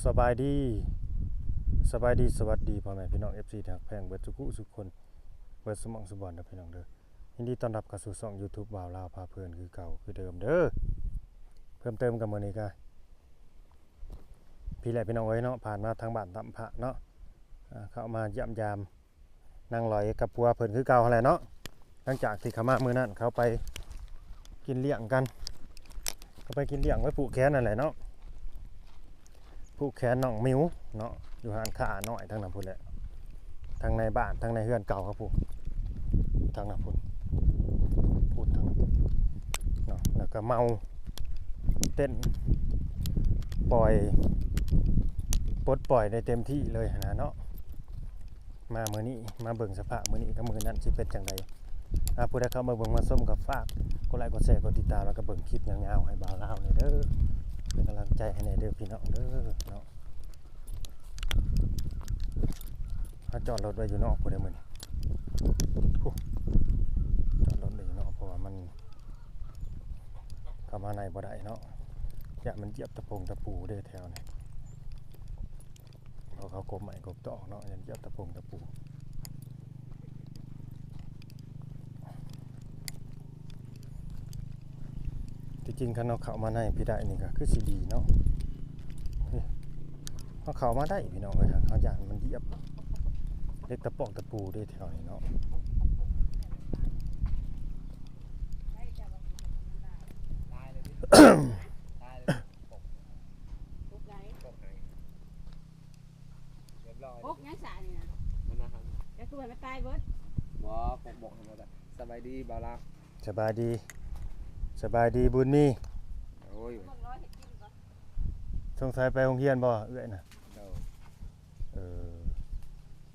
ສະບາຍດີ ສະບາຍດີ ສະຫວັດດີພໍ່ແມ່ພີ່ນ້ອງ ເອັຟຊີ ທີ່ຮັກແພງເບິດສູ່ຜູ້ສູ່ຄົນ ເບິດສູ່ໝ່ອງສູ່ບ່ອນເດີພີ່ນ້ອງເດີ. ຍິນດີຕ້ອນຮັບເຂົ້າສູ່ຊ່ອງຢູທູບບ່າວລາວພາເພີນຄືເກົ່າຄືເດີມເດີ. ເພີ່ມເຕີມກັບມື້ນີ້ກະ ພີ່ແຫຼະພີ່ນ້ອງເອີຍເນາະ ຜ່ານມາທາງບ້ານຕຳພະເນາະ ເຂົ້າມາຢ້ຽມຢາມ ນາງຫຼອຍກັບຜົວເພິ່ນຄືເກົ່າຫັ້ນແຫຼະເນາະ. ຫຼັງຈາກທີ່ເຂົ້າມາມື້ນັ້ນ ເຂົາໄປກິນລ້ຽງກັນ ເຂົາໄປກິນລ້ຽງໄວ້ຜູກແຂນນັ້ນແຫຼະເນາະ ຜູກແຂນນ້ອງມິວເນາະ ຢູ່ຮ້ານຄ້ານ້ອຍທາງນັ້ນພຸ້ນແຫຼະ ທັງໃນບ້ານ ທັງໃນເຮືອນເກົ່າເຂົາພຸ້ນ ທາງນັ້ນພຸ້ນ ພຸ້ນທາງນັ້ນເນາະ ແລ້ວກໍເມົາເຕັ້ນ ປ່ອຍ ປົດປ່ອຍໄດ້ເຕັມທີ່ເລີຍຫັ້ນນະເນາະ. ມາມື້ນີ້ ມາເບິ່ງສະພາບມື້ນີ້ກັບມື້ນັ້ນຊິເປັນຈັ່ງໃດ. ອາ ຜູ້ໃດເຂົ້າມາເບິ່ງມາຊົມກໍຝາກກົດໄລກົດແຊກົດຕິດຕາມ ແລ້ວກໍເບິ່ງຄລິບຍາວໆໃຫ້ບ່າວລາວແດ່ເດີ ເປັນກຳລັງໃຈໃຫ້ແດ່ເດີພີ່ນ້ອງເດີເນາະ. ເຮົາຈອດລົດໄວ້ຢູ່ນອກພຸ້ນເດ້ມື້ນີ້ ພຸ້ນ ຈອດລົດໄວ້ຢູ່ນອກ ເພາະວ່າມັນ ເຂົ້າມາໃນບໍ່ໄດ້ເນາະ ຢ້ານມັນຢຽບຕະປົງຕະປູເດ້ແຖວນີ້ ເພາະເຂົາກົບໄມ້ກົບຕອກເນາະ ຢ້ານຢຽບຕະປົງຕະປູ. ທີ່ຈິງຄັນເຮົາເຂົ້າມາໃນພີ້ໄດ້ນີ້ກໍຄືຊິດີເນາະ ເຮົາເຂົ້າມາໄດ້ພີ່ນ້ອງເອີຍ ເຮົາຢ້ານມັນຢຽບເຫຼັກຕະປອກຕະປູເດ້ແຖວນີ້ເນາະ. ປົກໃດ ປົກໃດ ຮຽບຮ້ອຍ ປົກຫຍັງສະນີ້ນະ ມັນນະ ແລ້ວຄືວ່າມັນຕາຍເບິດ ບໍ່ ປົກ ປົກໃຫ້ໝົດ. ສະບາຍດີບ່າວລາວ ສະບາຍດີ ສະບາຍດີບຸນມີ ໂອ້ຍ ສົງໄສໄປໂຮງຮຽນບໍ່ເອື້ອຍນະ ໂດຍ ເອີ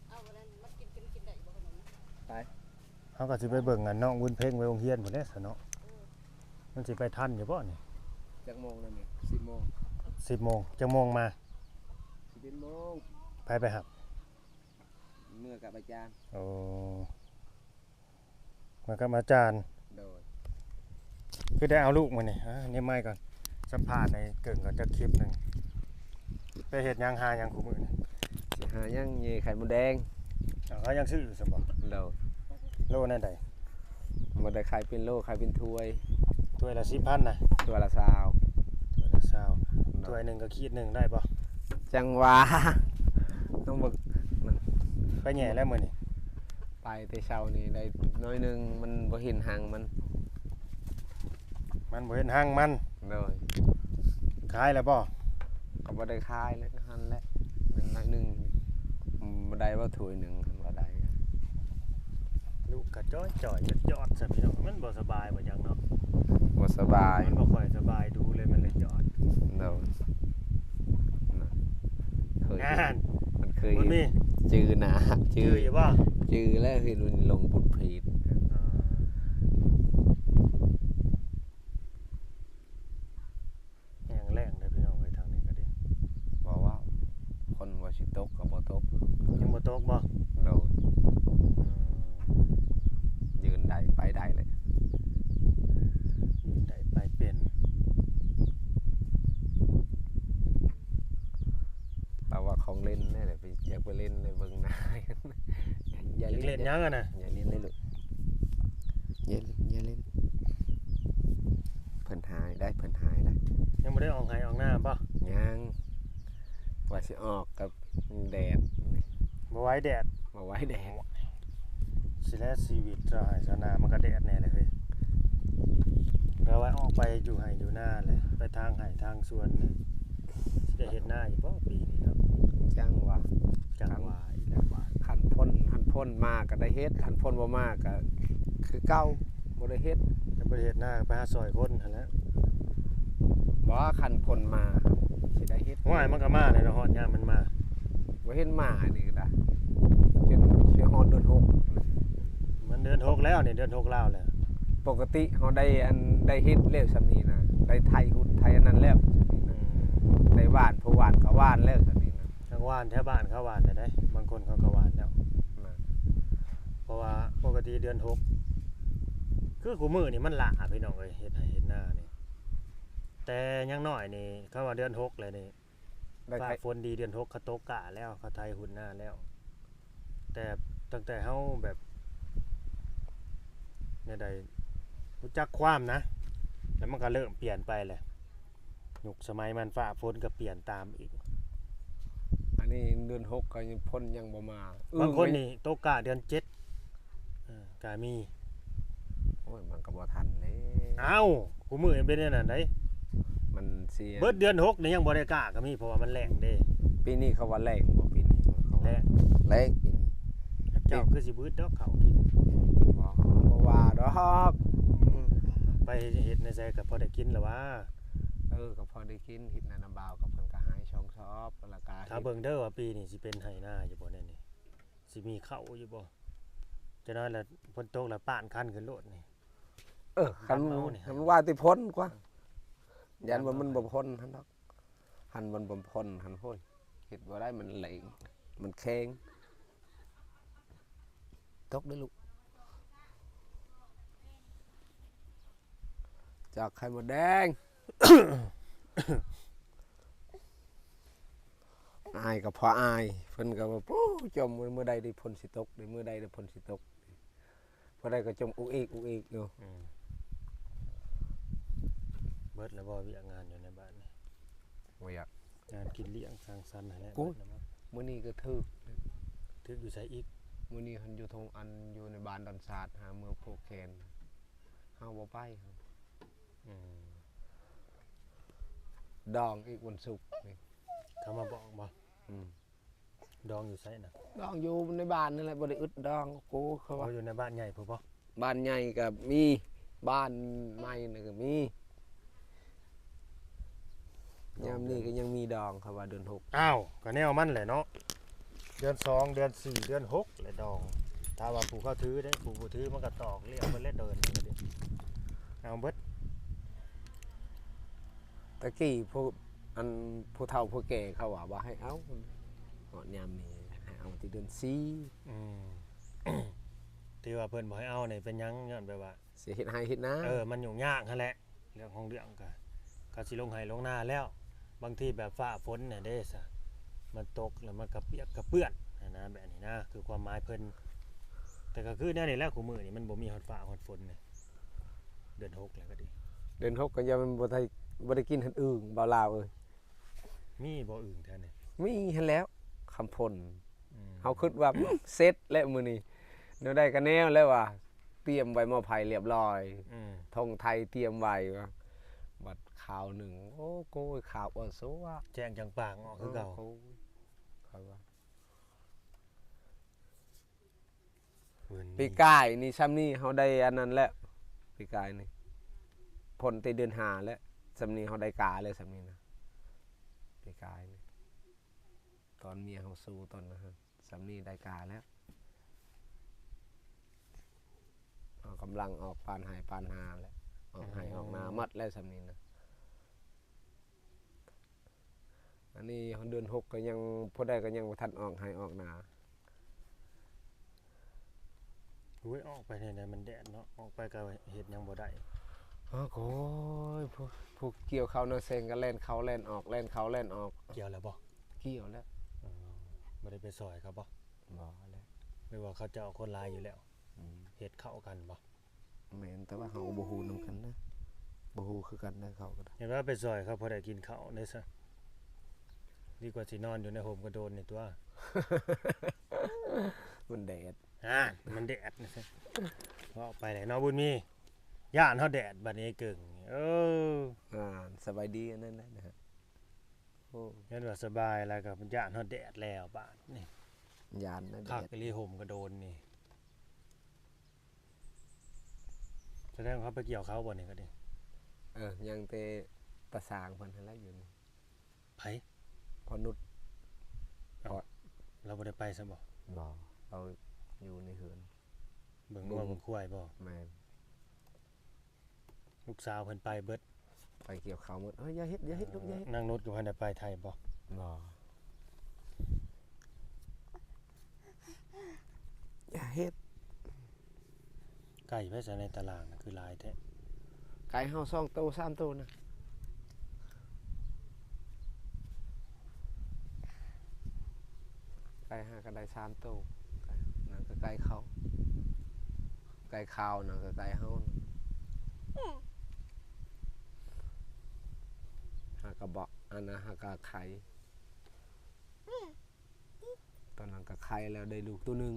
ເອົາອັນນັ້ນມາກິນ ກິນ ກິນໄດ້ບໍ່ຂະໜົມ ໄປ ເຮົາກໍຊິໄປເບິ່ງອັນນ້ອງບຸນເພັງໄປໂຮງຮຽນພຸ້ນແຫຼະຊະເນາະ ເອີ ມັນຊິໄປທັນຢູ່ບໍ່ນີ້ ຈັກໂມງແລ້ວນີ້ ສິບໂມງ ສິບໂມງ ຈັກໂມງມາ ສິບເອັດໂມງ ໃຜໄປຮັບ ເມືອກັບອາຈານ ໂອ້ ເມືອກັບອາຈານ ໂດຍ ຄືໄດ້ເອົາລູກມື້ນີ້ ອາ ນີ້ໄມກ່ອນ ສຳພາດໃຫ້ເກິ່ງກ່ອນຈັກຄລິບໜຶ່ງ ໄປເຮັດຫຍັງຫາຫຍັງຄູ່ມື້ນີ້ ຊິຫາຫຍັງ ເຫຍ່ໄຂ່ມົດແດງ ເອົາ ເຂົາຍັງຊື້ຢູ່ຊັ້ນບໍ່ ໂລ ໂລແນວໃດ ບໍ່ໄດ້ຂາຍເປັນໂລ ຂາຍເປັນຖ້ວຍ ຖ້ວຍລະສິບພັນນະ ຖ້ວຍລະຊາວ ຖ້ວຍລະຊາວ ໂດຍ ຖ້ວຍໜຶ່ງກໍຂີດໜຶ່ງໄດ້ບໍ່ ຈັ່ງວ່າ ຕ້ອງເບິ່ງ ໄປແຫຍ່ແລ້ວມື້ນີ້ ໄປແຕ່ເຊົ້ານີ້ໄດ້ໜ້ອຍໜຶ່ງ ມັນບໍ່ເຫັນຮັງມັນ ມັນບໍ່ເຫັນຮັງມັນ ໂດຍ ຂາຍແລ້ວບໍ່ ກໍບໍ່ໄດ້ຂາຍແລ້ວ ຫັ້ນແຫຼະ ເປັນໜ້ອຍໜຶ່ງ ບໍ່ໄດ້ວ່າຖ້ວຍໜຶ່ງ ຄັນວ່າໄດ້ ລູກກະຈ່ອຍໆ ຈອດໆ ຊະພີ່ນ້ອງ ມັນບໍ່ສະບາຍບໍ່ຫຍັງເນາະ ບໍ່ສະບາຍ ມັນບໍ່ຄ່ອຍສະບາຍດູເລີຍ ມັນເລີຍຈອດ ໂດຍ ນະ ເຄີຍ ນັ້ນ ມັນເຄີຍ ບຸນມີ ຈື່ໜ້າ ຈື່ ຈື່ຢູ່ບໍ່ ຈື່ແລ້ວ ເຫັນມັນລົງບຸດເພດ ອ່າ ແຮງແລ້ງເດີພີ່ນ້ອງເອີຍ ທາງນີ້ກໍດີ ບໍ່ເວົ້າ ຝົນວ່າຊິຕົກກໍບໍ່ຕົກ ຍັງບໍ່ຕົກບໍ່ ໂດຍ ອືມ ຢືນໄດ້ໄປໄດ້ເລີຍ ຢືນໄດ້ໄປເປັນ ລາວວ່າຂອງຫຼິ້ນແນ່ແຫຼະ ໄປ ຢາກໄປຫຼິ້ນໃນເບິ່ງໜ້າ ຢ່າຫຼິ້ນ ຢາກຫຼິ້ນຫຍັງຫັ້ນນະ ຢ່າຫຼິ້ນເລີຍລູກ ຢ່າຫຼິ້ນ ຢ່າຫຼິ້ນ ເພິ່ນຫາຍໄດ໋ ເພິ່ນຫາຍໄດ໋ ຍັງບໍ່ໄດ້ອອກໄຮ່ອອກນາບໍ່ ຍັງ ວ່າຊິອອກກັບແດດ ບໍ່ໄຫວແດດ ບໍ່ໄຫວແດດ ຊິແລະຊີວິດຊາວໄຮ່ຊາວນາມັນກໍແດດແນ່ແຫຼະເຮີ້ຍ ແປວ່າອອກໄປຢູ່ໄຮ່ຢູ່ນາແຫຼະ ໄປທາງໄຮ່ທາງສວນນີ້ ຊິໄດ້ເຮັດນາຢູ່ບໍ່ປີນີ້ເນາະ ຈັ່ງວ່າ ຈັ່ງວ່າອີກແລ້ວວ່າ ຄັນຝົນ ຄັນຝົນມາກໍໄດ້ເຮັດ ຄັນຝົນບໍ່ມາກໍຄືເກົ່າ ບໍ່ໄດ້ເຮັດ ຄັນບໍ່ໄດ້ເຮັດນາກໍໄປຫາຊ່ອຍຄົນຫັ້ນແຫຼະ ບໍ່ ຄັນຝົນມາຊິໄດ້ເຮັດ ໂອ້ຍ ມັນກໍມາແລ້ວເນາະ ຮອດຍາມມັນມາ ບໍ່ເຫັນມານີ້ກໍໄດ້ ຈົນຊິຮອດເດືອນຫົກ ມັນເດືອນຫົກແລ້ວນີ້ ເດືອນຫົກລາວແລ້ວ ປົກກະຕິເຮົາໄດ້ອັນ ໄດ້ເຮັດແລ້ວຊ່ຳນີ້ນະ ໄດ້ໄຖຮຸດໄຖອັນນັ້ນແລ້ວຊ່ຳນີ້ນະ ອືມ ໄດ້ຫວ່ານ ຜູ້ຫວ່ານກໍຫວ່ານແລ້ວຊ່ຳນີ້ນະ ທາງຫວ່ານແຖວບ້ານເຂົາຫວ່ານແລ້ວເດ້ ບາງຄົນເຂົາກໍຫວ່ານແລ້ວ ເພາະວ່າປົກກະຕິເດືອນຫົກ ຄືຄູ່ມື້ນີ້ມັນຫຼ້າພີ່ນ້ອງເອີຍ ເຮັດໄຮ່ເຮັດນານີ້ ແຕ່ຍັງນ້ອຍນີ້ ຄັນວ່າເດືອນຫົກແລ້ວນີ້ ໄດ້ ຟ້າ ໄຖ ຝົນດີເດືອນຫົກເຂົາຕົກກ້າແລ້ວ ເຂົາໄຖຮຸ້ນນາແລ້ວ ແຕ່ຕັ້ງແຕ່ເຮົາແບບ ແນວໃດ ຮູ້ຈັກຄວາມນະ ແລ້ວມັນກໍເລີ່ມປ່ຽນໄປແຫຼະ ຍຸກສະໄໝມັນຟ້າຝົນກໍປ່ຽນຕາມອີກ ອັນນີ້ເດືອນຫົກກໍຍັງ ຝົນຍັງບໍ່ມາ ບາງຄົນນີ້ຕົກກ້າເດືອນເຈັດ ເອີ ກະມີ ໂອ້ຍ ມັນກໍບໍ່ທັນເດ້ ອ້າວ ຄູ່ມື້ຍັງເປັນແນວນັ້ນໃດ໋ ມັນເສຍ ເບິດເດືອນຫົກນີ້ຍັງບໍ່ໄດ້ກ້າກໍມີ ເພາະວ່າມັນແລ້ງເດ້ ປີນີ້ເຂົາວ່າແລ້ງບໍ່ ປີນີ້ເຂົາວ່າ ແລ້ງ ແລ້ງປີນີ້ ເຈົ້າຄືຊິບຶດດອກເຂົ້າກິນ ບໍ່ ບໍ່ວ່າດອກ ອືມ ໄປເຮັດໃນໃສກໍພໍໄດ້ກິນລະຫວາ ເອີ ກໍພໍໄດ້ກິນ ເຮັດນານຳບ່າວກັບເພິ່ນກໍໃຫ້ສອງຊອບ ແລ້ວກໍ ຖ້າເບິ່ງເດີວ່າປີນີ້ຊິເປັນໄຮ່ນາຢູ່ບໍ່ແນວນີ້ ຊິມີເຂົ້າຢູ່ບໍ່ ຈັກໜ້ອຍລະຝົນຕົກລະປ້ານຄັນຂຶ້ນໂລດນີ້ ເອີ ຄັນ ຄັນວ່າແຕ່ຝົນກວ່າ ຢ້ານວ່າມັນບໍ່ຝົນຫັ້ນດອກ ຫັ້ນມັນບໍ່ພົ້ນຫັ້ນ ໂອ້ຍ ເຮັດບໍ່ໄດ້ ມັນແຫຼງ ມັນແຂງ ຕົກເດີ້ລູກ ຈອກໄຂ່ມົດແດງ ອາຍກໍພໍອາຍ ເພິ່ນກໍວ່າ ໂອ້ ຈົ່ມ ມື້ໃດໄດ້ຝົນຊິຕົກ ມື້ໃດໄດ້ຝົນຊິຕົກ. ຜູ້ໃດກໍຈົ່ມອຸກອີກອຸກອີກຢູ່ ອືມ ເບິດແລ້ວບໍ່ວຽກງານຢູ່ໃນບ້ານນີ້ ບໍ່ຢາກ ງານກິນລ້ຽງສັງສັນຫັ້ນແຫຼະ ໂອ້ຍ ເບິດແລ້ວບໍ່ ມື້ນີ້ກໍຖືກ ຖືກຢູ່ໃສອີກ ມື້ນີ້ຫັ້ນຢູ່ທົ່ງ ອັນຢູ່ໃນບ້ານດອນສາດ ຫາເມືອງໂພແຄນ ເຮົາບໍ່ໄປ ອືມ ດອງອີກວັນສຸກນີ້ ເຂົາມາບອກບໍ່ ອືມ ດອງຢູ່ໃສນະ? ດອງຢູ່ໃນບ້ານນັ້ນແຫຼະ ບໍ່ໄດ້ອຶດດອງ. ໂອ້ ເຂົາວ່າ ໂອ້ ຢູ່ໃນບ້ານໃຫຍ່ພຸ້ນບໍ່? ບ້ານໃຫຍ່ກໍມີ ບ້ານໃໝ່ນີ້ກໍມີ ຍາມນີ້ກໍຍັງມີດອງ ເຂົາວ່າເດືອນຫົກ. ອ້າວ ກໍແນວມັນແຫຼະເນາະ ເດືອນສອງ ເດືອນສີ່ ເດືອນຫົກແຫຼະດອງ. ຖ້າວ່າຜູ້ເຂົາຖືເດ້ ຜູ້ບໍ່ຖືມັນກໍຕອກລຽບເບິດແຫຼະ ເດີນນີ້ກໍດີ ເອົາເບິດ. ຕະກີ້ຜູ້ ອັນຜູ້ເຖົ້າຜູ້ແກ່ເຂົາວ່າບໍ່ໃຫ້ເອົາ ຮອດຍາມນີ້ໃຫ້ເອົາແຕ່ເດືອນສີ່. ອືມ ທີ່ວ່າເພິ່ນບໍ່ໃຫ້ເອົານີ້ເປັນຫຍັງ? ຍ້ອນແບບວ່າຊິເຮັດໄຮ່ເຮັດນາ ເອີ ມັນຫຍຸ້ງຍາກຫັ້ນແຫຼະ ເລື່ອງຂອງເລື່ອງກະ ເຂົາຊິລົງໄຮ່ລົງນາແລ້ວ ບາງທີແບບຟ້າຝົນນະເດ້ຊະ ມັນຕົກແລ້ວມັນກະປຽກກະເປື້ອນຫັ້ນນະ ແບບນີ້ນະ ຄືຄວາມໝາຍເພິ່ນ. ແຕ່ກໍຄືແນວນີ້ແຫຼະ ຄູ່ມື້ນີ້ມັນບໍ່ມີຮອດຟ້າຮອດຝົນນະ. ເດືອນຫົກແລ້ວກໍດີ ເດືອນຫົກກໍຢ່າມັນບໍ່ໄດ້ ບໍ່ໄດ້ກິນຫັ້ນອຶ່ງ ບ່າວລາວເອີຍ. ມີບໍ່ອຶ່ງແຖວນີ້? ມີຫັ້ນແຫຼ້ວ ຄຳພົນ ອືມ ເຮົາຄິດວ່າ ເສັດແລ້ວມື້ນີ້ ແນວໃດກໍແນວແລ້ວວ່າ ຕຽມໄວ້ໝໍ້ໄຟລຽບລ້ອຍ ອືມ ຖົງໄທຕຽມໄວ້ວ່າ ບັດຄາວໜຶ່ງ ໂອ້ໂກຍ ຂາວອວດສົວະ ແຈ້ງຈັງປາງອອກຄືເກົ່າ ໂອ້ໂກຍ ຂ້ອຍວ່າ. ປີກາຍນີ້ ຊ່ຳນີ້ເຮົາໄດ້ອັນນັ້ນແຫຼະ ປີກາຍນີ້ ພົ້ນແຕ່ເດືອນຫ້າແຫຼະ ຊ່ຳນີ້ເຮົາໄດ້ກາແລ້ວ ຊ່ຳນີ້ນະ ປີກາຍນີ້ ຕອນເມຍເຮົາສູ້ຕອນນັ້ນ ຊ່ຳນີ້ໄດ້ກາແລ້ວ ເອົາກຳລັງອອກປານໄຮ່ປານນາແຫຼະ ອອກໄຮ່ອອກນາໝົດແລ້ວ ຊ່ຳນີ້ນະ. ອັນນີ້ເດືອນຫົກກໍຍັງ ຜູ້ໃດກໍຍັງບໍ່ທັນອອກໄຮ່ອອກນາ. ໂອ້ຍ ອອກໄປແນວໃດມັນແດດເນາະ ອອກໄປກໍເຮັດຫຍັງບໍ່ໄດ້. ໂອ້ຍ ຜູ້ ຜູ້ກ່ຽວເຂົ້ານາແຊງກໍແລ່ນເຂົ້າແລ່ນອອກ ແລ່ນເຂົ້າແລ່ນອອກ. ກ່ຽວແລ້ວບໍ່? ກ່ຽວແລ້ວ. ອໍ ບໍ່ໄດ້ໄປຊ່ອຍເຂົາບໍ່? ບໍ່ແລ້ວ. ຫຼືວ່າເຂົາເຈົ້າຄົນຫຼາຍຢູ່ແລ້ວ ອືມ ເຮັດເຂົ້າກັນບໍ່? ແມ່ນ ແຕ່ວ່າເຮົາກໍບໍ່ຮູ້ນຳກັນນະ ບໍ່ຮູ້ຄືກັນນະ ເຂົາກໍໄດ້ ເຫັນວ່າໄປຊ່ອຍເຂົາພໍໄດ້ກິນເຂົ້າເດ້ຊະ ດີກວ່າຊິນອນຢູ່ໃນຮົ່ມກະໂດນນີ້ຕົວະ ມັນແດດ ອ່າ ມັນແດດ ເວົ້າໄປແຫຼະເນາະ ບຸນມີ ຢ້ານເຮົາແດດບັດນີ້ເກິ່ງ ເອີ ອ່າ ສະບາຍດີອັນນັ້ນແຫຼະນະ ໂອ້ ເຫັນວ່າສະບາຍແລ້ວກໍຢ້ານເຮົາແດດແລ້ວບາດນີ້ ຢ້ານນະ ຄັກ ແດດອີ່ຫຼີ ຮົ່ມກະໂດນນີ້. ສະແດງວ່າເຂົາໄປກ່ຽວເຂົ້າບໍ່ນີ້ກໍດີ? ເອີ ຍັງແຕ່ຕາຊ່າງເພິ່ນຫັ້ນແຫຼະຢູ່ນີ້. ໃຜ? ພໍ່ນຸດ. ເອົ້າ ລາວບໍ່ໄດ້ໄປຊະບໍ່? ບໍ່ ລາວຢູ່ໃນເຮືອນ ເບິ່ງງົວເບິ່ງຄວາຍບໍ່? ແມ່ນ. ລູກສາວເພິ່ນໄປເບິດ ໄປກ່ຽວເຂົ້າໝົດ. ເອີ ຢ່າເຮັດ ຢ່າເຮັດລູກ ຢ່າເຮັດ. ນາງນຸດກໍບໍ່ໄດ້ໄປໄທບໍ່? ບໍ່ ຢ່າເຮັດ. ໄກ່ໄປໃສໃນຕະຫຼາງນະ ຄືຫຼາຍແທ້? ໄກ່ເຮົາສອງໂຕ ສາມໂຕນະ. ໄກ່ຫາກໍໄດ້ສາມໂຕ ນັ້ນກໍໄກ່ເຂົາ ໄກ່ຂາວນັ້ນກໍໄກ່ເຮົາ ຫາກໍບໍ່ ອັນນັ້ນຫາກໍໄຂ່ ຕອນນັ້ນກໍໄຂ່ແລ້ວໄດ້ລູກໂຕໜຶ່ງ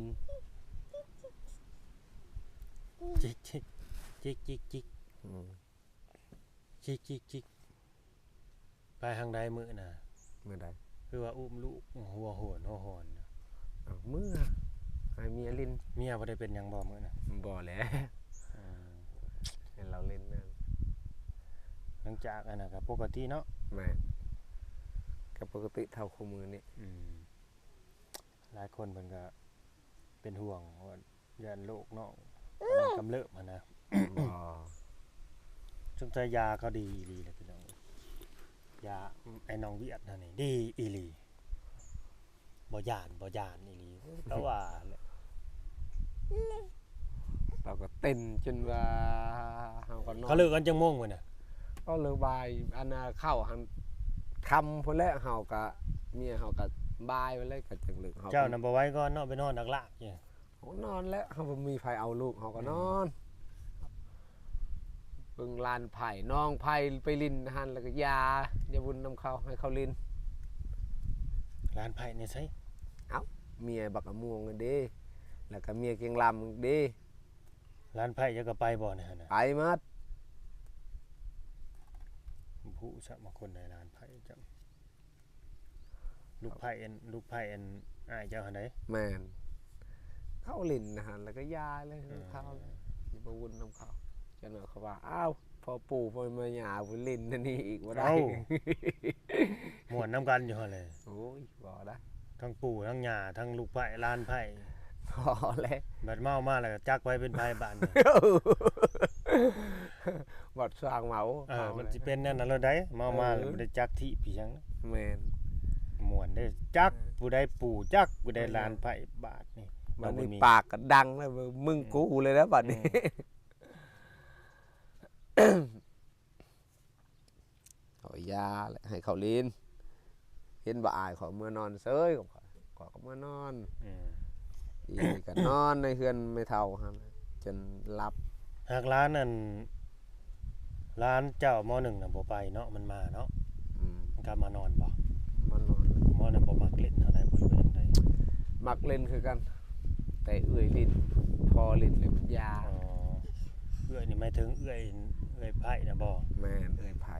ຈິກໆ ຈິກໆ ອືມ ຈິກໆ ຈິກ ໄປທາງໃດມື້ນະ? ມື້ໃດ? ຄືວ່າອຸ້ມລູກຫົວໂຫນຫົວຫອນນະ. ເອົາ ເມືອໃຫ້ເມຍຫຼິ້ນ. ເມຍບໍ່ໄດ້ເປັນຫຍັງບໍ່ມື້ນະ? ບໍ່ແຫຼະ. ອືມ ໃຫ້ລາວຫຼິ້ນນະ. ຫຼັງຈາກອັນນັ້ນກໍປົກກະຕິເນາະ? ແມ່ນ ກໍປົກກະຕິເທົ່າຄູ່ມື້ນີ້. ອືມ ຫຼາຍຄົນເພິ່ນກໍເປັນຫ່ວງວ່າຢ້ານໂລກນ້ອງກຳລັງກຳເລີບຫັ້ນນະ. ອໍ ສົງໄສຢາເຂົາດີອີ່ຫຼີແຫຼະພີ່ນ້ອງ. ຢາໄອ້ນ້ອງວຽດຫັ້ນນີ້ດີອີ່ຫຼີ. ບໍ່ຢ້ານ ບໍ່ຢ້ານອີ່ຫຼີ. ກໍວ່າແຫຼະ ລາວກໍເຕັ້ນຈົນວ່າເຮົາກໍນອນ. ເຂົາເລີກກັນຈັກໂມງມື້ນະ? ກໍເລີກບ່າຍ ອັນນ່າ ເຂົ້າຫັ້ນຄ່ຳພຸ້ນແຫຼະ. ເຮົາກໍ ເມຍເຮົາກໍບ່າຍພຸ້ນແຫຼະ ກໍຈັ່ງເລີກ. ເຮົາ ເຈົ້ານະບໍ່ໄຫວກ່ອນເນາະ ໄປນອນຫຼັກໆຢູ່. ເຮົານອນແຫຼະ ເຮົາບໍ່ມີໃຜເອົາລູກ ເຮົາກໍນອນ ອືມ ເບິ່ງຫຼານໃຜ ນ້ອງໃຜໄປຫຼິ້ນຫັ້ນ ແລ້ວກໍຢ່າ ຢ່າວຸ່ນນຳເຂົາ ໃຫ້ເຂົາຫຼິ້ນ. ຫຼານໃຜໃນໃສ? ເອົ້າ ເມຍບັກອະມ່ວງຫັ້ນເດ້ ແລ້ວກໍເມຍເກງລຳເດ້. ຫຼານໃຜເຈົ້າກໍໄປບໍ່ໃນຫັ້ນນະ? ໄປໝົດ. ບໍ່ຮູ້ຊະວ່າຄົນໃດຫຼານໃຜເຈົ້າ. ລູກໃພ້ອັນ ລູກໃພ້ອັນອ້າຍເຈົ້າຫັ້ນໃດ໋? ແມ່ນ ເຂົາຫຼິ້ນຫັ້ນ ແລ້ວກໍຢ່າເລີຍ ເອີ ເຂົາ ຢ່າໄປວຸ່ນນຳເຂົາ. ຈັ່ງນັ້ນເຂົາວ່າ ອ້າວ ພໍ່ປູ່ພໍ່ແມ່ຍ່າໄປຫຼິ້ນອັນນີ້ອີກບໍ່ໄດ້. ເອົ້າ ມ່ວນນຳກັນຢູ່ຫັ້ນແຫຼະ. ໂອ້ຍ ບໍ່ໄດ້ ທັງປູ່ທັງຍ່າ ທັງລູກໃພ້ຫຼານໃພ້ ພໍແລ້ວ. ບັດເມົາມາແລ້ວຈັກໃຜເປັນໃຜບາດນີ້. ບັດຊ່າງເມົາ ເອີ ເມົາ ມັນຊິເປັນແນວນັ້ນໂລດໃດ໋ ເມົາມາ ເອີ ແລ້ວບໍ່ໄດ້ຈັກທີ່ພີ່ຫຍັງ. ແມ່ນ ມ່ວນເດ້ ຈັກ ເອີ ຜູ້ໃດປູ່ ຈັກຜູ້ໃດ ເອີ ຫຼານໃພ້ບາດນີ້. ບັດນີ້ປາກກໍດັງແລ້ວ ມຶງ ອືມ ກູເລີຍນະບັດນີ້. ອືມ ຂ້ອຍຢ່າແຫຼະ ໃຫ້ເຂົາຫຼິ້ນ. ເຫັນບໍ່ ອ້າຍຂ້ອຍເມືອນອນເຊີຍກັບຂ້ອຍ ຂ້ອຍກໍເມືອນອນ. ອືມ ອີ່ກໍນອນໃນເຮືອນແມ່ເຖົ້າຫັ້ນ ຈົນຫຼັບ. ຫາກຫຼານ ອັນ ຫຼານເຈົ້າ ມໍໜຶ່ງນະບໍ່ໄປເນາະ ມັນມາເນາະ. ອືມ ມັນກັບມານອນບໍ່? ມານອນ. ມໍນັ້ນບໍ່ມັກຫຼິ້ນເທົ່າໃດບໍ່ ຫຼືວ່າຈັ່ງໃດ? ມັກຫຼິ້ນຄືກັນ ແຕ່ເອື້ອຍຫຼິ້ນ ພໍ່ຫຼິ້ນແລ້ວມັນຢ່າ. ອໍ ເອື້ອຍນີ້ໝາຍເຖິງເອື້ອຍ ເອື້ອຍໃພ້ນະບໍ່? ແມ່ນ ເອື້ອຍໃພ້.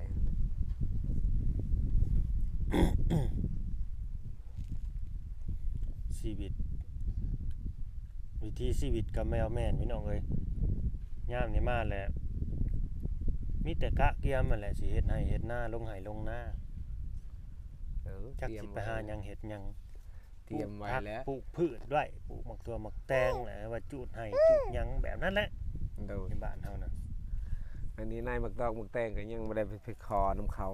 ຊີວິດ ວິຖີຊີວິດກໍແມ່ນ ແມ່ນພີ່ນ້ອງເອີຍ. ຍາມນີ້ມາແລ້ວ ມີແຕ່ກະກຽມຫັ້ນແຫຼະ ຊິເຮັດໄຮ່ເຮັດນາ ລົງໄຮ່ລົງນາ. ເອີ ຈັກຊິໄປຫາຫຍັງເຮັດຫຍັງ ຕຽມໄວ້ແລ້ວ ປູກຜັກປູກພືດໄວ້ ປູກໝາກຖົ່ວໝາກແຕງ ແລ້ວວ່າຈູດໄຮ່ຈູດຫຍັງແບບນັ້ນແຫຼະ. ໂດຍ ໃນບ້ານເຮົານະ ອັນນີ້ນາຍໝາກຕອກໝາກແຕງກໍຍັງບໍ່ໄດ້ໄປ ໄປຂໍນຳເຂົາ.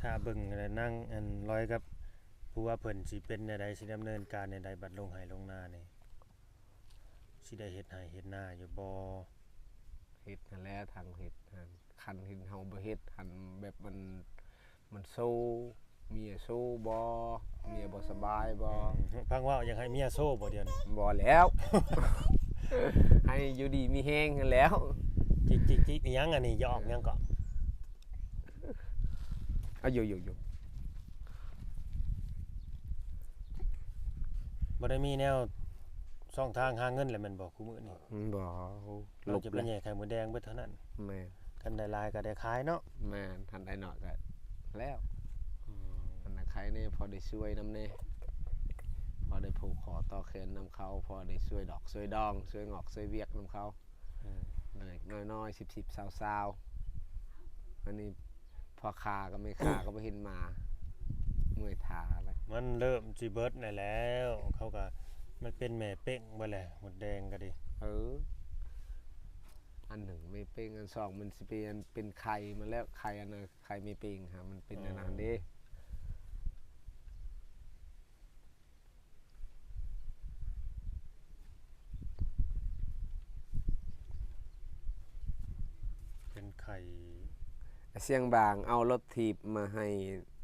ຖ້າເບິ່ງແລ້ວນາງ ອັນ ລອຍກັບຜົວເພິ່ນຊິເປັນແນວໃດ ຊິດຳເນີນການແນວໃດ ບັດລົງໄຮ່ລົງນານີ້ ຊິໄດ້ເຮັດໄຮ່ເຮັດນາຢູ່ບໍ່? ເຮັດຫັ້ນແຫຼະ ທັງເຮັດຫັ້ນ ຄັນເຫັນເຮົາບໍ່ເຮັດຫັ້ນ ແບບມັນ ມັນໂຊ ເມຍໂຊບໍ່ ເມຍບໍ່ສະບາຍບໍ່? ອືມ ຟັງເວົ້າ ຢາກໃຫ້ເມຍໂຊບໍ່ດຽວນີ້? ບໍ່ແລ້ວ ໃຫ້ຢູ່ດີມີແຮງຫັ້ນແຫຼ້ວ. ຈິກໆໆ ອີຫຍັງອັນນີ້ ຢອກຫຍັງເກາະ? ອາ ໂຍໂຍໂຍ ບໍ່ໄດ້ມີແນວຊ່ອງທາງຫາເງິນແລ້ວແມ່ນບໍ່ ຄູ່ມື້ນີ້? ອືມ ບໍ່. ເຮົາຈະໄປແຍ່ໄຂ່ມົດແດງເບິດເທົ່ານັ້ນ. ແມ່ນ ຄັນໄດ້ຫຼາຍກໍໄດ້ຂາຍເນາະ. ແມ່ນ ຄັນໄດ້ໜ້ອຍກໍແລ້ວ. ອືມ ອັນນັ້ນໄຄແດ່ ພໍໄດ້ຊ່ວຍນຳແດ່ ພໍໄດ້ຜູກຄໍຕໍ່ແຂນນຳເຂົາ ພໍໄດ້ຊ່ວຍດອກຊ່ວຍດອງ ຊ່ວຍງອກຊ່ວຍວຽກນຳເຂົາ. ອືມ ເລັກໆນ້ອຍໆ ສິບໆຊາວໆ ອັນນີ້ພໍ່ຄ້າກັບແມ່ຄ້າກໍບໍ່ເຫັນມາ ເມື່ອຍຖ້າແລ້ວ. ມັນເລີ່ມຊິເບິດແລ້ວ ເຂົາກໍ ມັນເປັນແມ່ເປັ້ງເບິດແຫຼະ ມົດແດງກໍດີ. ເອີ ອັນໜຶ່ງແມ່ເປັ້ງ ອັນສອງມັນຊິເປັນ ເປັນໄຂ່ມາແລ້ວ ໄຂ່ອັນນັ້ນ ໄຂ່ແມ່ເປັ້ງຫາ ມັນເປັນອັນນັ້ນເດ້. ເປັນໄຂ້ ອາ ຊຽງບາງເອົາລົດຖີບມາໃຫ້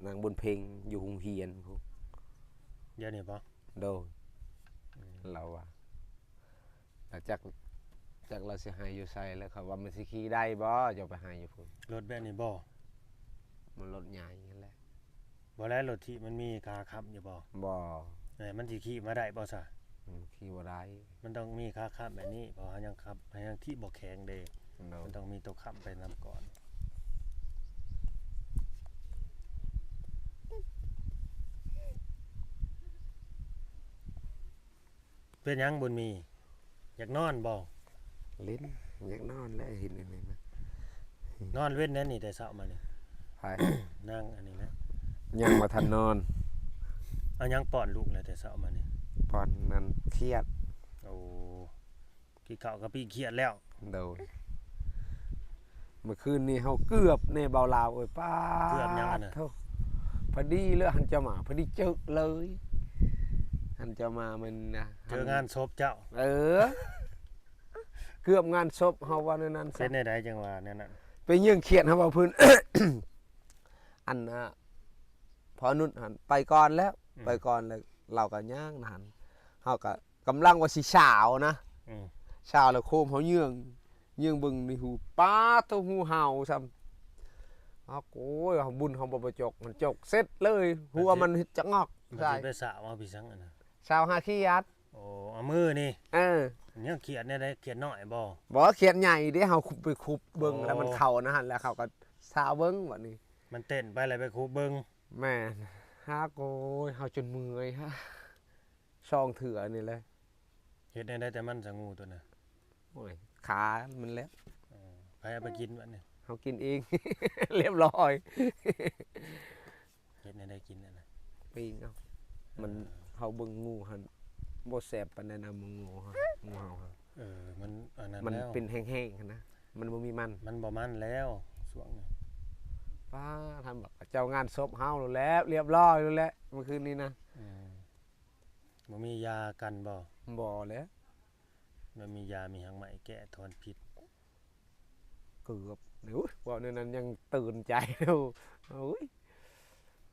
ນາງບຸນເພັງຢູ່ໂຮງຮຽນພຸ້ນ. ດຽວນີ້ບໍ່? ໂດຍ ອືມ ລາວວ່າ ລະຈັກ ຈັກລາວຊິໃຫ້ຢູ່ໃສ ລະເຂົາວ່າມັນຊິຂີ່ໄດ້ບໍ່ ເຈົ້າໄປໃຫ້ຢູ່ພຸ້ນ. ລົດແບບນີ້ບໍ່? ມັນລົດໃຫຍ່ຫັ້ນແຫຼະ. ບໍ່ແລ້ວ ລົດຖີບມັນມີຂາຄ້ຳຢູ່ບໍ່? ບໍ່. ເອີ ມັນຊິຂີ່ມາໄດ້ບໍ່ຊະ? ອືມ ຂີ່ບໍ່ໄດ້. ມັນຕ້ອງມີຂາຄ້ຳແບບນີ້ ເພາະເຮົາຍັງຂັບ ເຮົາຍັງຖີບບໍ່ແຂງເດ້. ໂດຍ. ມັນຕ້ອງມີໂຕຄ້ຳໄປນຳກ່ອນ. ເປັນຫຍັງບຸນມີ ຢາກນອນບໍ່? ຫຼິ້ນ ຢາກນອນແຫຼະ ເຫັນອັນນີ້ນະ. ນອນເວັນແນ່ນີ້ ແຕ່ເຊົ້າມານີ້. ໃຜ? ນາງອັນນີ້ນະ. ຍັງບໍ່ທັນນອນ. ເອົາຫຍັງປ້ອນລູກແລ້ວແຕ່ເຊົ້າມານີ້? ປ້ອນນັ້ນຂຽດ. ໂອ້ ກິນເຂົ້າກັບປີ້ຂຽດແລ້ວ. ໂດຍ. ເມື່ອຄືນນີ້ເຮົາເກືອບແນ່ ເບົາລາວເອີຍ ປ້າດ ເກືອບຫຍັງຫັ້ນນະ? ໂທ້ ພໍດີເລີຍຫັ້ນເຈົ້າມາ ພໍດີເຈິເລີຍ ຫັ້ນເຈົ້າມາແມ່ນນະ ເຈີງານສົບເຈົ້າ. ເອີ ເກືອບງານສົບ ເຮົາວ່າແນວນັ້ນຊະ. ເປັນແນວໃດຈັ່ງວ່າແນວນັ້ນ? ໄປເຫຍື່ອງຂຽດ ເຮົາເວົ້າພື້ນ ອັນນະ ພໍ່ນຸດຫັ້ນໄປກ່ອນແລ້ວ. ອືມ ໄປກ່ອນແລ້ວ ລາວກໍຍ່າງນະຫັ້ນ ເຮົາກໍ ກຳລັງວ່າຊິສາວນະ. ອືມ ສາວແລ້ວໂຄມເຮົາເຫຍື່ອງ ເຫຍື່ອງເບິ່ງໃນຫູ ປ້າດໂທ້ ງູເຫົ່າຊ້ຳ. ອາ ໂອ້ຍ ເຮົາບຸນເຮົາບໍ່ໄປຈົກ ມັນຈົກເສັດເລີຍ ຫົວມັນຈະງອກ. ມັນຊິໄປສາວເອົາໄປສັງອັນນັ້ນ? ສາວຫາຂຽດ. ໂອ້ ເອົາມືນີ້. ເອີ ຍັງຂຽດແນວໃດ? ຂຽດນ້ອຍບໍ່? ບໍ່ ຂຽດໃຫຍ່ເດ້ ເຮົາຄຸບໄປຄຸບເບິ່ງ ອໍ ແລ້ວມັນເຂົ້ານະຫັ້ນ ແລ້ວເຂົາກໍສາວເບິ່ງບັດນີ້. ມັນເຕັ້ນໄປແລ້ວໄປຄຸບເບິ່ງ. ແມ່ນ. ຫາກ ໂອ້ຍ ເຮົາຈົນເມື່ອຍ ສອງເທື່ອນີ້ແຫຼະ. ເຮັດແນວໃດແຕ່ມັນສະງູຕົວນະ? ໂອ້ຍ ຂາມັນແຫຼະ. ອໍ ໃຜເອົາໄປກິນບັດນີ້? ເຮົາກິນເອງ ລຽບຮ້ອຍ. ເຮັດແນວໃດກິນອັນນັ້ນ? ປີ້ງເອົາ. ມັນ ເອີ ເຮົາເບິ່ງງູຫັ້ນ ບໍ່ແຊບປານໃດນະ ເບິ່ງງູຫັ້ນ ງູເຫົ່າຫັ້ນ. ເອີ ມັນອັນນັ້ນ ມັນແລ້ວ ເປັນແຫ້ງໆຫັ້ນນະ ມັນບໍ່ມີມັນ ມັນບໍ່ມັນແລ້ວຊ່ວງນີ້. ປ້າ ທຳ ເຈົ້າງານສົບເຮົາໂລດແຫຼະ ລຽບຮ້ອຍໂລດແຫຼະ ມື້ຄືນນີ້ນະ. ອືມ ບໍ່ມີຢາກັນບໍ່? ບໍ່ແຫຼະ. ມັນມີຢາ ມີຫາງໄມ້ແກ້ຖອນພິດ. ເກືອບ. ໂອ້ຍ ເວົ້າແນວນັ້ນຍັງຕື່ນໃຈ. ໂອ້ຍ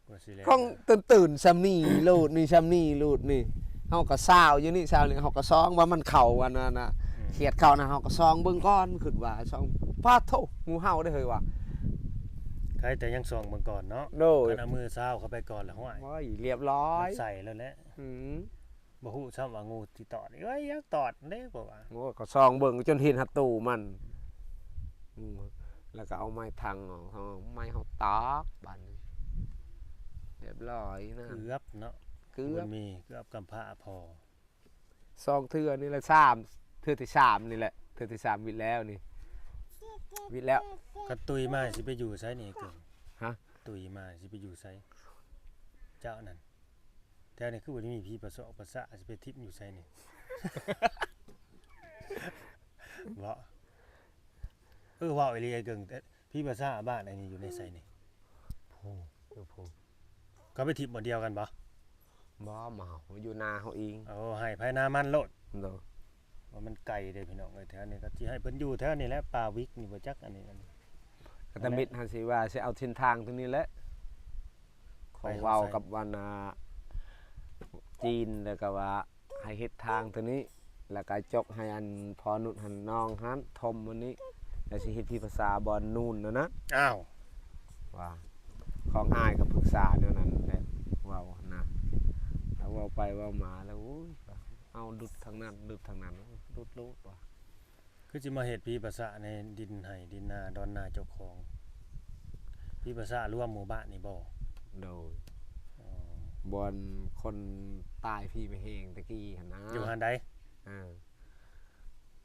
ວ່າຊິແລ້ວ ຂອງຕື່ນໆ ຊ່ຳນີ້ໂລດນີ້ ຊ່ຳນີ້ໂລດນີ້. ເຮົາກໍຊາວຢູ່ນີ້ ຊາວນີ້ ເຮົາກໍສ່ອງວ່າມັນເຂົ້າອັນນັ້ນນະ. ອືມ ຂຽດເຂົ້ານະ ເຮົາກໍສ່ອງເບິ່ງກ່ອນ ຄິດວ່າສ່ອງ ປາດໂທ້ ງູເຫົ່າເດ້ເຮີ້ຍວ່າ. ໃຄແຕ່ຍັງສ່ອງເບິ່ງກ່ອນເນາະ. ໂດຍ. ຄັນເອົາມືຊາວເຂົ້າໄປກ່ອນລະ ຫ້ວຍ ໂອ້ຍ ລຽບຮ້ອຍ ໃສ່ແລ້ວແຫຼະ. ອືມ ບໍ່ຮູ້ຊ້ຳວ່າງູຊິຕອດ. ເອີຍ ຢາກຕອດເດ້ ເພາະວ່າ ໂອ້ ກໍສ່ອງເບິ່ງຈົນເຫັນຮອດໂຕມັນ. ອືມ ແລ້ວກໍເອົາໄມ້ທັງອອກ ເອົາໄມ້ເຮົາຕອກ ບາດນີ້ລຽບຮ້ອຍນະ. ເກືອບເນາະ ເກືອບ ມີ ເກືອບກຳພ້າພໍ. ສອງເທື່ອນີ້ແຫຼະ ສາມ ເທື່ອທີສາມນີ້ແຫຼະ ເທື່ອທີສາມ ວິດແລ້ວນີ້ ວິດແລ້ວ. ຄັນຕຸຍມາຊິໄປຢູ່ໃສນີ້ ເກີງ? ຮະ? ຕຸຍມາຊິໄປຢູ່ໃສ ເຈົ້ານັ້ນ? ແຖວນີ້ຄືບໍ່ໄດ້ມີຜີປະເຊາະປະສາ ຊິໄປຖິ້ມຢູ່ໃສນີ້? ເບາະ ເອີ ເວົ້າອີ່ຫຼີ ໄອ້ເກີງ ຜີປະສາບ້ານອັນນີ້ຢູ່ໃນໃສນີ້? ພູ ຢູ່ພູ. ເຂົາໄປຖິ້ມບ່ອນດຽວກັນບໍ່? ບໍ່ ມາເຮົາຢູ່ນາເຮົາເອງ. ໂອ້ ໃຫ້ໃຜນາມັນໂລດ. ໂດຍ. ວ່າມັນໄກເດ້ພີ່ນ້ອງເອີຍ ແຖວນີ້ກໍຊິໃຫ້ເພິ່ນຢູ່ແຖວນີ້ແຫຼະ ປ່າວິກນີ້ບໍ່ຈັກ ອັນນີ້ ອັນນີ້ ກະຕະມິດຫັ້ນຊິວ່າຊິເອົາເສັ້ນທາງຕົງນີ້ແຫຼະ ຂໍເວົ້າກັບອັນນ່າຈີນ ແລ້ວກໍວ່າໃຫ້ເຮັດທາງຕົງນີ້ ແລ້ວກໍຈົກໃຫ້ອັນພໍ່ນຸດຫັ້ນ ນ້ອງຫັ້ນ ຖົມອັນນີ້ ແລ້ວຊິເຮັດພິພາສາບ່ອນນູນນັ້ນນະ. ອ້າວ ວ່າຂອງອ້າຍກໍປຶກສາແນວນັ້ນແຫຼະ ເວົ້ານະ ແລ້ວເວົ້າໄປເວົ້າມາແລ້ວ ໂອ້ຍ ເອົາດຸດທາງນັ້ນ ດຸດທາງນັ້ນ ດຸດໂລດວ່າ. ຄືຊິມາເຮັດຜີປະສາໃນດິນໄຮ່ດິນນາດອນນາເຈົ້າຂອງ? ຜີປະສາລວມໝູ່ບ້ານນີ້ບໍ່? ໂດຍ. ອໍ ບ່ອນຄົນຕາຍຜີແມ່ແຮງຕະກີ້ຫັ້ນນະ. ຢູ່ຫັ້ນໃດ? ເອີ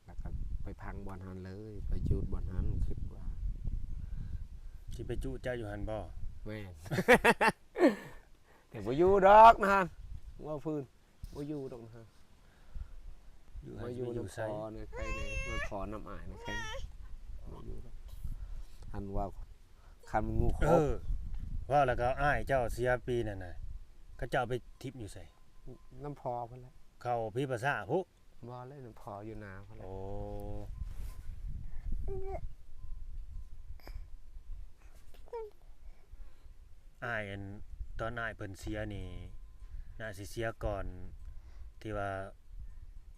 ແລ້ວກໍໄປພັງບ່ອນຫັ້ນເລີຍ ໄປຈູດບ່ອນຫັ້ນ ຄິດວ່າ. ຊິໄປຈຸເຈົ້າຢູ່ຫັ້ນບໍ່? ແມ່ນ. ແຕ່ບໍ່ຢູ່ດອກນະ ເວົ້າພື້ນ ບໍ່ຢູ່ດອກນະ. ຢູ່ໃຫ້ ມາຢູ່ນຳພໍ່ນະ ໃຄແດ່ ມາຂໍນຳອ້າຍນະ ໃຄ ບໍ່ຢູ່ດອກ. ອັນວ່າຄັນງູຄົບ. ເອີ ເວົ້າແລ້ວກໍອ້າຍເຈົ້າເສຍປີນັ້ນນະ ເຂົາເຈົ້າໄປຖິ້ມຢູ່ໃສ? ນຳພໍ່ພຸ້ນແຫຼະ ເຂົ້າຜີປະສາພຸ້ນ. ບໍ່ແລ້ວ ນຳພໍ່ຢູ່ນາພຸ້ນແຫຼະ. ໂອ້ ອ້າຍ ອັນ ຕອນອ້າຍເພິ່ນເສຍນີ້ ໜ້າຊິເສຍກ່ອນ ທີ່ວ່າ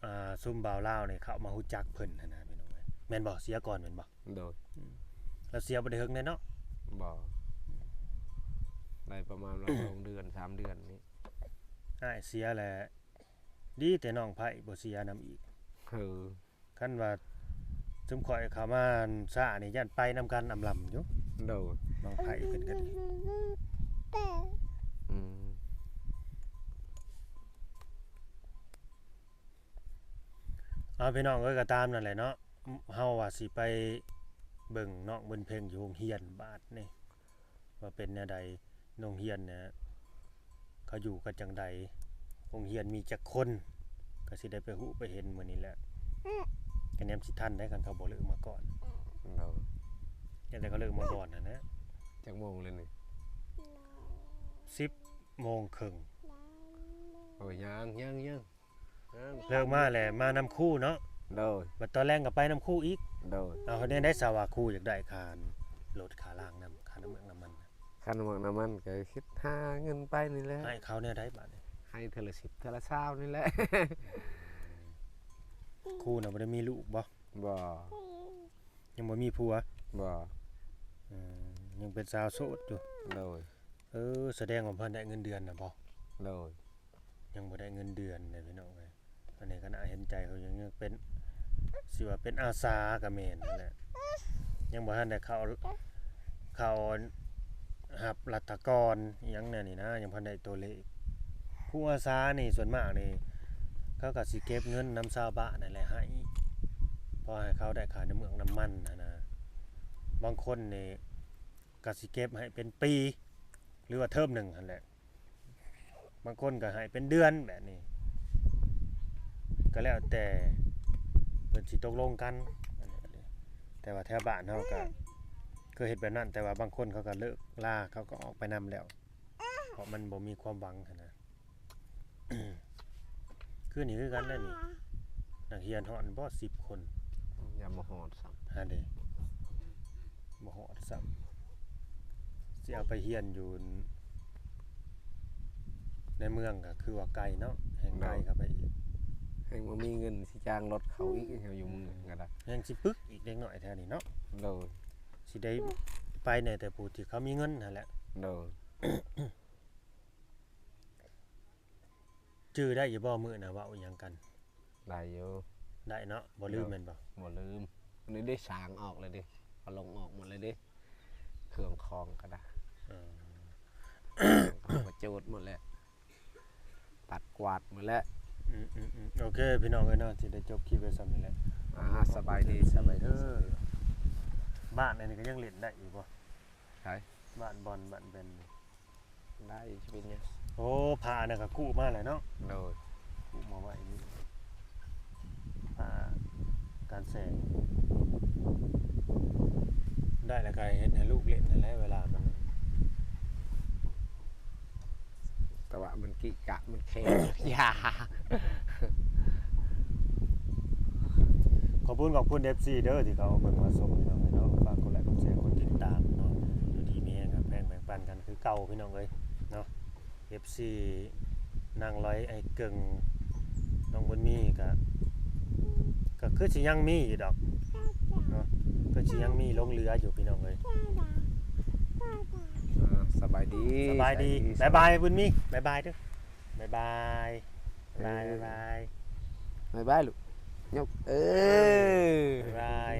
ອ່າ ຊຸມບ່າວລາວນີ້ເຂົ້າມາຮູ້ຈັກເພິ່ນຫັ້ນນະ ພີ່ນ້ອງເອີຍ ແມ່ນບໍ່? ເສຍກ່ອນແມ່ນບໍ່? ໂດຍ ອືມ ລາວເສຍບໍ່ໄດ້ເຖິງແນ່ເນາະ? ບໍ່ ໄດ້ປະມານວ່າ ສອງເດືອນ ສາມເດືອນນີ້ ອ້າຍເສຍແລ້ວ ດີແຕ່ນ້ອງໄພ້ບໍ່ເສຍນຳອີກ ເອີ ຄັນວ່າຊຸມຂ້ອຍເຂົ້າມາຊ້ານີ້ ຢ້ານໄປນຳກັນອຳລຳຢູ່ ໂດຍ ນ້ອງໄພ້ເພິ່ນກໍດີ ອືມ ເອົາ ພີ່ນ້ອງເອີຍ ກໍຕາມນັ້ນແຫຼະເນາະ ເຮົາວ່າຊິໄປເບິ່ງນ້ອງບຸນເພັງຢູ່ໂຮງຮຽນບາດນີ້ ວ່າເປັນແນວໃດ ໂຮງຮຽນນະ ເຂົາຢູ່ກັນຈັ່ງໃດ ໂຮງຮຽນມີຈັກຄົນ ກໍຊິໄດ້ໄປຮູ້ໄປເຫັນມື້ນີ້ແຫຼະ ກະແນມຊິທັນໄດ໋ ຄັນເຂົາບໍ່ເລີກມາກ່ອນ ໂດຍ ຢ້ານແຕ່ເຂົາເລີກມາກ່ອນຫັ້ນນະ ຈັກໂມງແລ້ວນີ້? ສິບໂມງເຄິ່ງ ໂອ້ຍ ຍັງ ຍັງ ຍັງ ເລີກມາແລ້ວມານຳຄູເນາະ ໂດຍ ບັດຕອນແລງກໍໄປນຳຄູອີກ ໂດຍ ເອົາ ແນວໃດຊະວ່າຄູຢາກໄດ້ຄ່າລົດຄ່າລາງນຳ ຄ່ານ້ຳເມືອກນ້ຳມັນ ຄ່ານ້ຳເມືອກນ້ຳມັນກໍຄິດຫາເງິນໄປນີ້ແຫຼະ ໃຫ້ເຂົາແນວໃດບາດນີ້? ໃຫ້ເທື່ອລະສິບ ເທື່ອລະຊາວນີ້ແຫຼະ ຄູນະບໍ່ໄດ້ມີລູກບໍ່? ບໍ່ ຍັງບໍ່ມີຜົວ ບໍ່ ເອີ ຍັງເປັນສາວໂສດຢູ່ ໂດຍ ເອີ ສະແດງວ່າເພິ່ນໄດ້ເງິນເດືອນນະບໍ່? ໂດຍ ຍັງບໍ່ໄດ້ເງິນເດືອນເດ້ພີ່ນ້ອງເອີຍ ອັນນີ້ກໍໜ້າເຫັນໃຈເຂົາຢູ່ ຍັງເປັນ ຊິວ່າເປັນອາສາກໍແມ່ນຫັ້ນແຫຼະ ຍັງບໍ່ທັນໄດ້ເຂົ້າ ເຂົ້າຮັບລັດຖະກອນອີ່ຫຍັງແນວນີ້ນະ ຍັງບໍ່ທັນໄດ້ຕົວເລກ ຄູອາສານີ້ສ່ວນມາກນີ້ ເຂົາກໍຊິເກັບເງິນນຳຊາວບ້ານນັ້ນແຫຼະໃຫ້ ພໍໃຫ້ເຂົາໄດ້ຄ່ານ້ຳເມືອກນ້ຳມັນຫັ້ນນະ ບາງຄົນນີ້ ກໍຊິເກັບໃຫ້ເປັນປີ ຫຼືວ່າເທີມໜຶ່ງຫັ້ນແຫຼະ ບາງຄົນກໍໃຫ້ເປັນເດືອນແບບນີ້ ກໍແລ້ວແຕ່ເພິ່ນຊິຕົກລົງກັນ ແຕ່ວ່າແຖວບ້ານເຮົາກໍເຄີຍເຮັດແບບນັ້ນ ແຕ່ວ່າບາງຄົນເຂົາກໍເລີກລາ ເຂົາກໍອອກໄປນຳແລ້ວ ເພາະມັນບໍ່ມີຄວາມຫວັງຫັ້ນນະ. ຄືນີ້ຄືກັນແຫຼະນີ້ ນັກຮຽນຮອດບໍ່ ສິບຄົນ ຍັງບໍ່ຮອດຊ້ຳ ຫັ້ນເດ້ ບໍ່ຮອດຊ້ຳ ຊິເອົາໄປຮຽນຢູ່ໃນເມືອງກໍຄືວ່າໄກເນາະ ແຮ່ງໄກເຂົ້າໄປອີກ ແຮ່ງບໍ່ມີເງິນຊິຈ້າງລົດເຂົາອີກ ເຮົາຢູ່ເມືອງກໍໄດ້ ແຮ່ງຊິປຶກອີກເດັກນ້ອຍແຖວນີ້ເນາະ ໂດຍ ຊິໄດ້ໄປແດ່ແຕ່ຜູ້ທີ່ເຂົາມີເງິນຫັ້ນແຫຼະ ໂດຍ. ຈື່ໄດ້ຢູ່ບໍ່ ມື້ນະເວົ້າອີ່ຫຍັງກັນ? ໄດ້ຢູ່ ໄດ້ເນາະ ບໍ່ລືມແມ່ນບໍ່? ບໍ່ລືມ ນີ້ໄດ້ສາງອອກແລ້ວເດ້ ເອົາລົງອອກໝົດແລ້ວເດ້ ເຄື່ອງຂອງກໍໄດ້ ເອີ ເອົາມາໂຈດໝົດແລ້ວ ປັດກວາດໝົດແລ້ວ ອືມໆໆ ໂອເຄ ພີ່ນ້ອງເອີຍເນາະ ຊິໄດ້ຈົບຄລິບໄວ້ສ່ຳນີ້ແຫຼະ ອ່າ ສະບາຍດີ ສະບາຍດີ ເອີ ບ້ານອັນນີ້ກໍຍັງຫຼິ້ນໄດ້ຢູ່ບໍ່? ໃສ? ບ້ານບອນ ບ້ານແບນນີ້ ໄດ້ ຊິເປັນຫຍັງ ໂອ້ ຜ້າອັນນັ້ນກໍກູ້ມາແລ້ວເນາະ ໂດຍ ກູ້ມາໄວ້ນີ້ ຜ້າກັນແສງ ໄດ້ແລ້ວກໍເຮັດໃຫ້ລູກຫຼິ້ນຫັ້ນແຫຼະ ເວລາມັນ ແຕ່ວ່າມັນກິກະ ມັນແຂງ ຢ່າ ຂອບຄຸນ ຂອບຄຸນ ເອັຟຊີ ເດີ ທີ່ເຂົ້າມາເບິ່ງມາຊົມ ພີ່ນ້ອງເອີຍເນາະ ຝາກກົດໄລ ກົດແຊ ກົດຕິດຕາມເນາະ ຢູ່ດີມີແຮງ ຮັກແພງແບ່ງປັນກັນຄືເກົ່າ ພີ່ນ້ອງເອີຍເນາະ ເອັຟຊີ ນາງລອຍ ອ້າຍເກິ່ງ ນ້ອງບຸນມີ ກະ ກະຄືຊິຍັງມີຢູ່ດອກເນາະ ຄືຊິຍັງມີຫຼົງເຫຼືອຢູ່ ພີ່ນ້ອງເອີຍ ອ່າ ສະບາຍດີ ສະບາຍດີ ສະບາຍດີ ບາຍບາຍ ບຸນມີ ບາຍບາຍເດີ້ ບາຍບາຍ ບາຍບາຍ ບາຍບາຍ ບາຍບາຍລູກ ຍົກ ເອີ ບາຍບາຍ.